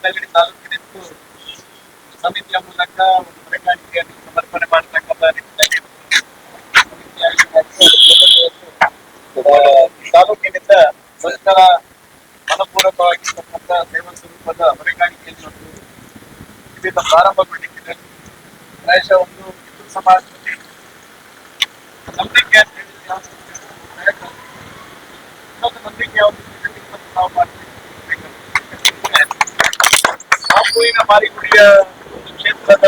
ಬೆಳ್ತಂಗಡಿ ತಾಲೂಕಿನಿಂದ ಸಮಿತಿಯ ಮೂಲಕ ಒಂದು ಹೊರೆಕಾಣಿಕೆಯನ್ನು ಸಮರ್ಪಣೆ ಮಾಡತಕ್ಕಂಥ ನಿಟ್ಟಿನಲ್ಲಿ ಸಮಿತಿ ಆಯೋಜನೆ. ತಾಲೂಕಿನಿಂದ ಭಕ್ತರ ಮನಪೂರ್ವಕವಾಗಿರ್ತಕ್ಕಂಥ ಸೇವಾ ಸ್ವರೂಪದ ಹೊರೆಕಾಣಿಕೆಯನ್ನು ಒಂದು ಇದರಿಂದ ಪ್ರಾರಂಭಗೊಂಡಿದೆ. ಪ್ರಾಯಶಃ ಒಂದು ಹಿಂದೂ ಸಮಾಜದಲ್ಲಿ ನಂಬಿಕೆ ಅಂತ ಹೇಳಿದ್ರೆ ಯಾವುದು? ಇನ್ನೊಂದು ನಂಬಿಕೆ ಯಾವುದು ಅಂತ ಹೇಳಿದ್ರೆ ಇವತ್ತು ನಾವು ಮಾಡ್ತೀವಿ. ಕಾಪುವಿನ ಮಾರಿಗುಡಿಯ ಒಂದು ಕ್ಷೇತ್ರದ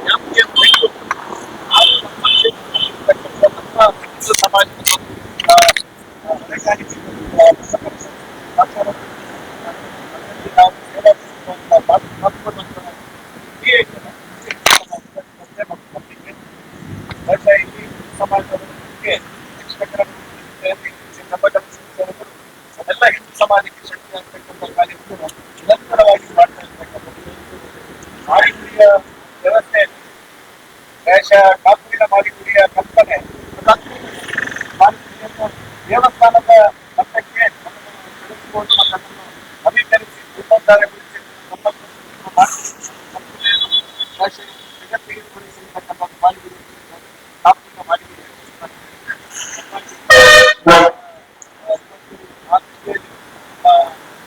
ವ್ಯಾಪ್ತಿಯನ್ನು ಬಿಟ್ಟು ನಾವು ನಮ್ಮ ಕ್ಷೇತ್ರದಲ್ಲಿರ್ತಕ್ಕಂಥ ನಮ್ಮ ಹಿಂದೂ ಸಮಾಜದ ಒಂದು ಹೊರೆಕಾಣಿಕೆಯನ್ನು ಅದರಲ್ಲಿ ನಾವು ಸೇವಾ ಸಲ್ಲಿಸುವಂತ ಮಹತ್ವದ ಕ್ರಿಯೆ ಇದೆಯಲ್ಲ, ಇದು ಹಿಂದೂ ಸಮಾಜದ ಶ್ರದ್ಧೆ ಮತ್ತು ನಂಬಿಕೆ. ಬಹುಶಃ ಇಲ್ಲಿ ಹಿಂದೂ ಸಮಾಜದವರಿಗೆ ಲಕ್ಷ್ಮೀಕರಣ ಸೇವಕರು ಎಲ್ಲ ಹಿಂದೂ ಸಮಾಜಕ್ಕೆ ಶಕ್ತಿ ಆಗ್ತಕ್ಕಂಥ ಕಾರ್ಯವನ್ನು ನಿರಂತರವಾಗಿ ಮಾಡ್ತಾ ಇರ್ತಕ್ಕಂಥದ್ದು. ಮಾರಿಗುಡಿಯ ವ್ಯವಸ್ಥೆಯಲ್ಲಿ ಪ್ರಾಯಶಃ ಕಾಪುವಿನ ಮಾರಿಗುಡಿಯ ಕಲ್ಪನೆ ಅದಾದ್ಮೇಲೆ ಮಾರಿಗುಡಿಯನ್ನು ದೇವಸ್ಥಾನದ ಮಟ್ಟಕ್ಕೆ ಅದನ್ನು ಬೆಳೆಸಿಕೊಂಡು ಮತ್ತು ಅದನ್ನು ನವೀಕರಿಸಿ, ಜೀರ್ಣೋದ್ಧಾರಗೊಳಿಸಿ ನಮ್ಮ ಕಲ್ಪನೆಯನ್ನು ಪ್ರಾಯಶಃ ಜಗತ್ತಿಗೆ ತೋರಿಸಿರ್ತಕ್ಕಂಥ ಮಾರಿಗುಡಿ ಕಾಪುವಿನ ಮಾರಿಗುಡಿಯ ದೇವಸ್ಥಾನ. ಇವತ್ತು ಆ ದೃಷ್ಟಿಯಲ್ಲಿ ನಮ್ಮ ಕಾಪುವಿನ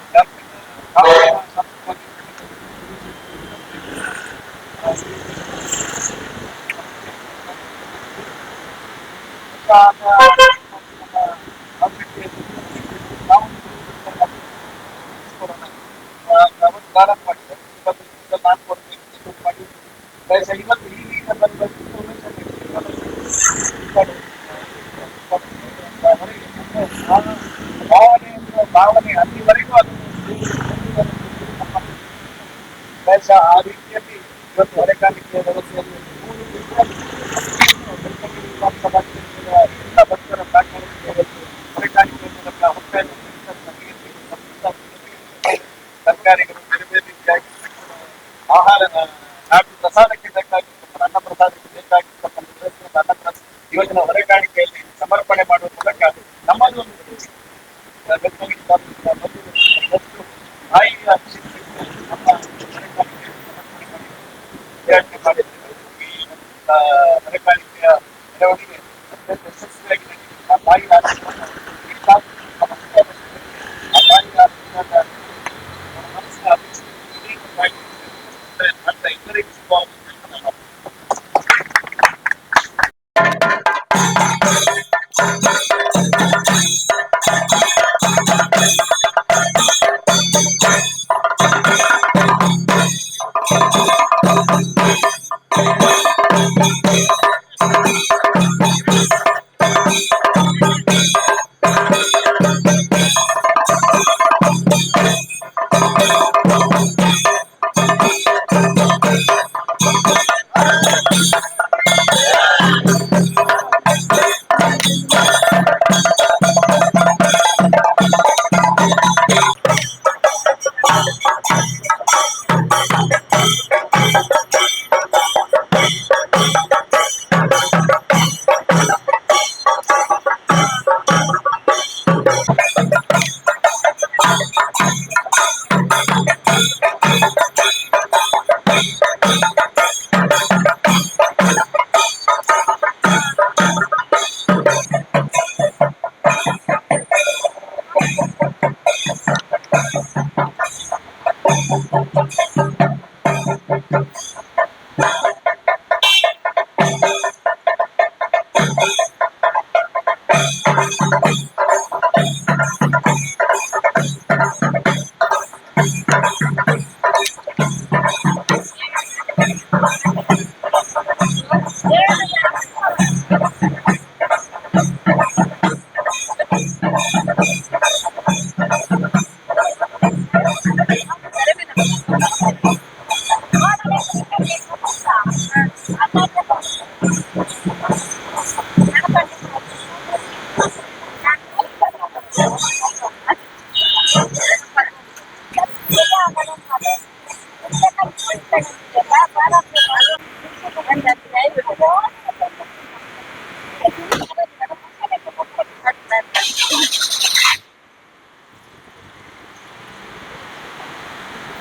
ಶಾಸಕರಾಗಿರ್ತಕ್ಕಂಥ ನಾವು ಪ್ರಾರಂಭ ಮಾಡಿದೆ. ಇವತ್ತು ನಾನು ಕೊಡ್ಬೇಕು ಮಾಡಿ ಪ್ರಾಯಶಃ ಇವತ್ತು ಈಗ ಬಂದ ಭಾವನೆಯನ್ನು ಭಾವನೆ ಅಲ್ಲಿವರೆಗೂ ಅದನ್ನು ಪ್ರಾಯಶಃ ಆ ರೀತಿಯಲ್ಲಿ ಇವತ್ತು ಹೊರೆಕಾಣಿಕೆಯ ವ್ಯವಸ್ಥೆಯಲ್ಲಿ 3 ಕ್ವಿಂಟಲ್ ಬೆಳ್ತಂಗಡಿ ವಿಧಾನಸಭಾ ಕ್ಷೇತ್ರದ ಎಲ್ಲ ಭಕ್ತರ ಸಹಕಾರದಿಂದ ಇವತ್ತು ಹೊರೆಕಾಣಿಕೆಯ ಮೂಲಕ ಹೋಗ್ತಾ ಇದ್ದಾರೆ. ತರಕಾರಿಗಳು, ಬೇರೆ ಬೇರೆ ರೀತಿಯಾಗಿ ಆಹಾರ, ನಾಟು ಪ್ರಸಾದಕ್ಕೆ ಬೇಕಾಗಿರ್ತಕ್ಕಂಥ, ಅನ್ನ ಪ್ರಸಾದಕ್ಕೆ ಬೇಕಾಗಿರ್ತಕ್ಕಂಥ ವ್ಯವಸ್ಥೆಯನ್ನು ಅನ್ನ ಪ್ರಸಾದ ಇವತ್ತಿನ ಹೊರೆಕಾಣಿಕೆಯಲ್ಲಿ ಸಮರ್ಪಣೆ ಮಾಡುವ ಮೂಲಕ ನಮ್ಮಲ್ಲಿ ಒಂದು ಬೆಳ್ತಂಗಡಿ ತಾಲೂಕಿನ ಬಂಧುಗಳು ತಾಯಿಯ ಕ್ಷೇತ್ರಕ್ಕೆ ನಮ್ಮ ಹೊರೆಕಾಣಿಕೆಯನ್ನು ಸಮರ್ಪಣೆ ಮಾಡಿ ಉದ್ಘಾಟನೆ ಮಾಡಿದ್ದೇವೆ. ಈ ಒಂದು ಹೊರೆಕಾಣಿಕೆಯ ಮೆರವಣಿಗೆ ಅತ್ಯಂತ ಯಶಸ್ವಿಯಾಗಿ ನಡೆದಿದೆ. ಆ ತಾಯಿಯ ಆಶೀರ್ವಾದ ಈ ತಾಲೂಕಿನ ಸಮಸ್ತ ಭಕ್ತರಿಗೆ, ಆ ತಾಯಿಯ ಆಶೀರ್ವಾದ ಅವರ ಮನಸ್ಸಿನ ಅಭಿಪ್ರಾಯ ಮಾಡ್ತಾ ಎಲ್ಲರಿಗೂ ಶುಭವಾಗಲಿ ಅಂತ ನಾನು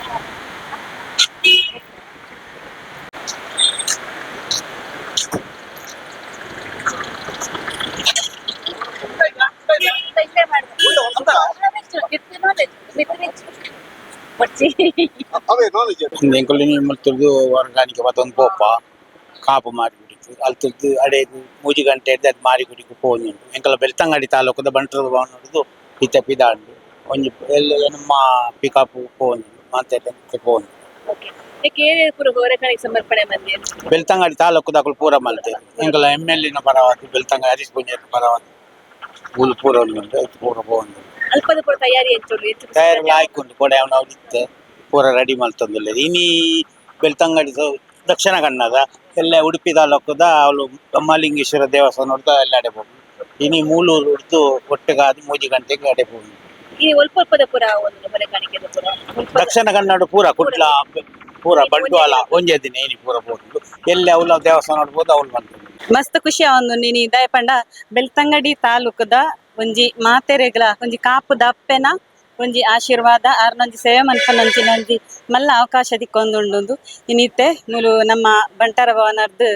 Thank you. ಬಚ್ಚಿ. ಅವೇ ನಾಲೆಜ್. ಎಂಕುಲು ಮುಲ್ತುರ್ದು ಹೊರಗಾಣಿಕೆ ಪತ್ತೊಂದು ಪೋಪ ಕಾಪು ಮಾರಿಗುಡಿಕ್. ಅಲ್ತುರ್ದು ಅಡೆಗ್ 3 ಗಂಟೆ ಅದು ಮಾರಿಗುಡಿಕ್ ಪೋವೊಂದುಂಡು. ಎಂಕಲ ಬೆಳ್ತಂಗಡಿ ತಾಲೂಕುದ ಬಂಟ್ರ ಭವನಡ್ದು ಇತ್ತೆ ಪಿದಾಂಡು ಒಂಜಿ ಎಲ್ಲ ನಮ್ಮ ಪಿಕಪ್ ಪೋವೊಂದುಂಡು, ಮಾತೆರ್ಲ ಪೋವೊಂದುಂಡು. ಓಕೆ, ಏಕೆ ಪೂರ ಹೊರೆ ಕಾಣಿಕೆ ಸಮರ್ಪಣೆ ಮಂದಿ? ಬೆಳ್ತಂಗಡಿ ತಾಲೂಕುದಕುಲು ಪೂರ ಮಲ್ತೆರ್. ಎಂಕಲ ಎಮ್.ಎಲ್.ಎ ನ ಪರವಾದ್, ಬೆಳ್ತಂಗಡಿ ಹರೀಶ್ ಪೂಂಜೆರ್ನ ಪರವಾದ್ ಊಲು ಪೂರ ಉಂಡು, ಐತ ಪೂರ ಪೋವೊಂದುಂಡು. ಅಲ್ಪದ ಪೂರ ತಯಾರಿ ಎಂಚುಂಡು ಹೆಚ್ಚು? ತಯಾರಿ ಆಯ್ಕುಂಡು. ಕೊಡೆ ಅವನ ಇತ್ತೆ ಪೂರ ರೆಡಿ ಮಲ್ತೊಂದುಲ್ಲೆರ್. ಇನಿ ಬೆಳ್ತಂಗಡಿ ದಕ್ಷಿಣ ಕನ್ನಡ ಎಲ್ಲ ಉಡುಪಿ ತಾಲೂಕುದ ಅವಳು ಬ್ರಹ್ಮಲಿಂಗೇಶ್ವರ ದೇವಸ್ಥಾನ ಎಲ್ಲ ಅಡೆ ಪೋಪುಂಡು. ಇನಿ ಮೂಲೂರು ಹಿಡ್ದು ಒಟ್ಟುಗಾದ್ 3 ಗಂಟೆಗೆ ಅಡೆ ಪೋಪುಂಡು. ಈ ಒಲ್ಪ ಒಲ್ಪದ ಪೂರ ಒಂದು ಹೊರೆ ಕಾಣಿಕೆದ ಪೂರ ಒಲ್ಪದ? ದಕ್ಷಿಣ ಕನ್ನಡ ಪೂರ, ಕುಡ್ಲ ಪೂರ, ಬಂಟ್ವಾಳ ಒಂಜೇ ದಿನ ಇನಿ ಪೂರ ಪೋಪುಂಡು. ಎಲ್ಲಿ ಅವಳ ದೇವಸ್ಥಾನ ನೋಡ್ಬೋದು ಅವಳು ಬಂತು. ಮಸ್ತ್ ಖುಷಿ ಆವೊಂದು ನೀನಿ. ದಾಯೆ ಪಂಡ ಬೆಳ್ತಂಗಡಿ ತಾಲೂಕುದ ಒಂಜಿ ಮಾತೆರೆಗ್ಲ ಒಂಜಿ ಕಾಪುದ ಅಪ್ಪೆನ ಒಂಜಿ ಆಶೀರ್ವಾದ, ಆರ್ನೊಂಜಿ ಸೇವೆ ಮನ್ಪುನಂಚಿನ ಒಂಜಿ ಮಲ್ಲ ಅವಕಾಶ ತಿಕ್ಕೊಂದುಂಡು. ಇನಿತ್ತೆ ಮೂಲು ನಮ್ಮ ಬಂಟರ ಭವನರ್ದು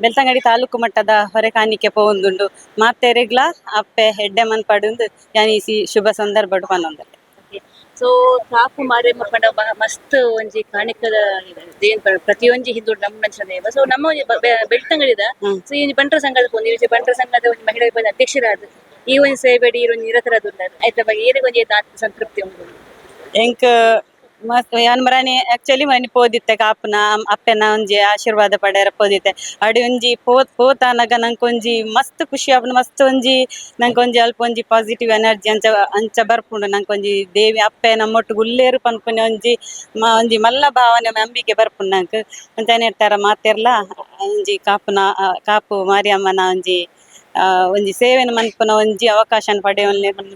ಬೆಳ್ತಂಗಡಿ ತಾಲೂಕು ಮಟ್ಟದ ಹೊರೆ ಕಾಣಿಕೆ ಪೋವೊಂದುಂಡು. ಮಾತೆರೆಗ್ಲ ಅಪ್ಪೆ ಎಡ್ಡೆ ಮನ್ಪಡುಂದು ಯಾನ್ ಈ ಶುಭ ಸಂದರ್ಭಡ್ ಪನೊಂದುಲ್ಲೆ. ಸೊ ಕಾಪು ಮಾರಿಯಮ್ಮ ಪಂಡ ಮಸ್ತ್ ಒಂಜಿ ಕಾಣಿಕದ ದೇನ್ ಪ್ರತಿಯೊಂಜಿ ಹಿಂದೂ ನಮ್ಮ ದೇವ. ಸೊ ನಮ್ಮ ಒಂಜಿ ಬೆಳ್ತಂಗಡಿದ ಸೊ ಈ ಒಂಜಿ ಬಂಟರ ಸಂಘದ ಪೊಂದು, ಈ ಒಂಜಿ ಬಂಟರ ಸಂಘದ ಒಂಜಿ ಮಹಿಳಾ ವಿಭಾಗದ ಅಧ್ಯಕ್ಷರಾದ ಈ ಒಂಜಿ ಸೇವೆಡ್ ಈ ಒಂಜಿ ನಿರತರಾದುಲ್ಲಾರ್. ಐತ ಬಗ್ಗೆ ಏರೆಗ್ ಒಂಜಿ ಆತ್ಮ ಸಂತೃಪ್ತಿ ಉಂಡು? ಎಂಕ್ ಮಸ್ತ್. ಯಾನ್ ಮರಾನಿ ಆಕ್ಚುಲಿ ಮನಿ ಪೋದಿತ್ತೆ, ಕಾಪುನ ಅಪ್ಪೆನ ಒಂಜಿ ಆಶೀರ್ವಾದ ಪಡೆಯರ ಪೋದಿತ್ತೆ. ಅಡಿ ಒಂಜಿ ಪೋತಾನಗ ನಂಕ್ ಒಂಜಿ ಮಸ್ತ್ ಖುಷಿ ಆಪುಂಡು. ಮಸ್ತ್ ಒಂಜಿ ನಂಕ್ ಒಂಜಿ ಅಲ್ಪ ಒಂಜಿ ಪಾಸಿಟಿವ್ ಎನರ್ಜಿ ಅಂಚ ಅಂಚ ಬರ್ಪುಂಡು. ನಂಕ್ ಒಂಜಿ ದೇವಿ ಅಪ್ಪೆ ನಮ್ಮೊಟ್ಟಿಗೆ ಉಲ್ಲೇರು ಪನ್ಪುನ ಒಂಜಿ ಒಂಜಿ ಮಲ್ಲ ಭಾವನೆ, ನಂಬಿಕೆ ಬರ್ಪುಂಡು ನಂಕ್. ಅಂಚನೆ ತರ ಮಾತೆರ್ಲ ಒಂಜಿ ಕಾಪುನ ಕಾಪು ಮಾರಿಯಮ್ಮನ ಒಂಜಿ ಒಂಜಿ ಸೇವೆನ್ ಮನ್ಪುನ ಒಂಜಿ ಅವಕಾಶನ್ ಪಡೆಯೊನ್ಲೆ ಪಂದ್.